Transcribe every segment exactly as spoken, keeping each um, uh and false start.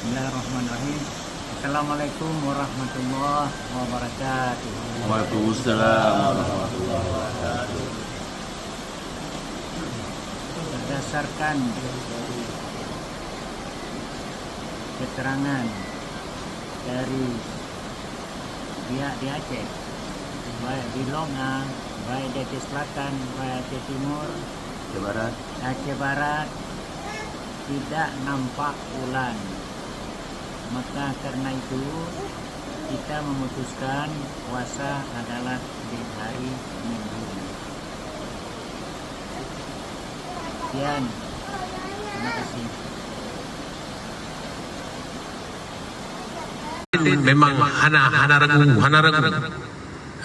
Bismillahirrahmanirrahim. Assalamualaikum warahmatullahi wabarakatuh. Waalaikumsalam warahmatullahi wabarakatuh. Berdasarkan keterangan dari pihak di Aceh, baik di Lok Nga, baik di Aceh Selatan, baik Aceh Timur, Aceh Barat, Aceh Barat, tidak nampak bulan. Maka karena itu, kita memutuskan puasa adalah di hari Minggu. Sekian. Terima kasih. Memang hana, hana ragu, hana ragu.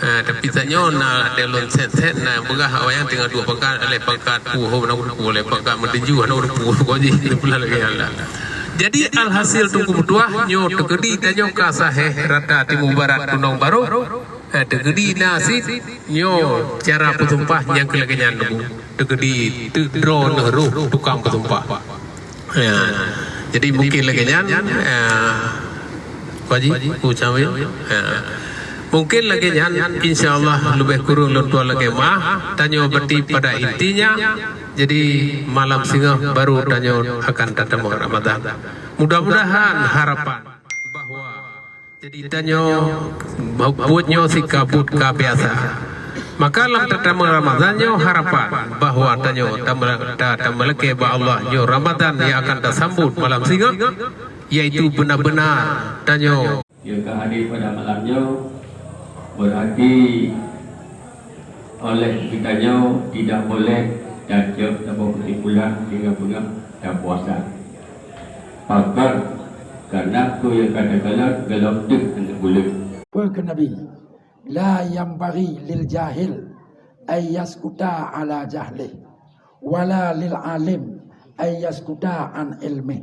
Eh, tapi tanyoe na ada lôn set-set, na beugah awak nyang tinggal dua pangkat, lhèe pangkat, puh, hana ureueng puh, lhèe pangkat meuteuju, hana ureueng puh, kok jih, ni pula lagi Allah. Jadi, alhasil Teungku meutuah, nyoe teukeudi tanyoe ka sahé rata Timu Barat Gunong Barô, eh, teukeudi na cit nyoe cara peusumpah nyang keu lagèe nyan, teukeudi teudroe neuh roh tukang peusumpah. Ya. Jadi mungkin lagèe nyan, ya. Pak Haji, Bu Camil. Ya. Mungkin lagèe nyan, insya Allah leubeh kureueng lôn tuan lakèe meu'ah, tanyoe berarti pada intinya, jadi malam singoh baru tanyoe akan tatamong Ramadan. Mudah-mudahan harapan bahwa jadi tanyoe buet nyoe sikabut ka biasa. Maka lam tatamong Ramadan nyoe harapan bahwa tanyoe tamela-, ta-, tameulakèe bak Allah nyoe Ramadan nyang akan tasambot malam singoh, yaitu beuna-beuna tanyoe. Nyang ka hadir pada malam nyoe, berarti oleh geutanyoe tidak boleh tajak saboh keusimpulan dengan beungoh tapuasa. Pakon, karena peue nyang ka takalon gohlom deuh aneuk buleuen. Peue kheun Nabi, "La yanbaghi lil jahil an yaskuta ala jahlih, wala lil alim an yaskuta an ilmih."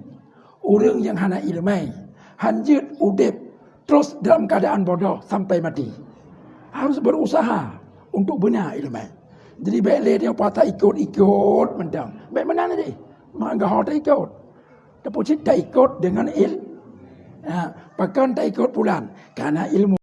Ureueng nyang hana ileumèe, hanjeuet udép terus dalam keuadaan bodoh sampai maté. Harus berusaha untuk beuna ileumèe. Jadi, bèk lé nyoe puasa ikot-ikot mantong. Bèk meunan lé. Mak gaho taikot. Tapi cit taikot dengan il-, ha, pakon taikot pulan? Karena ilmu.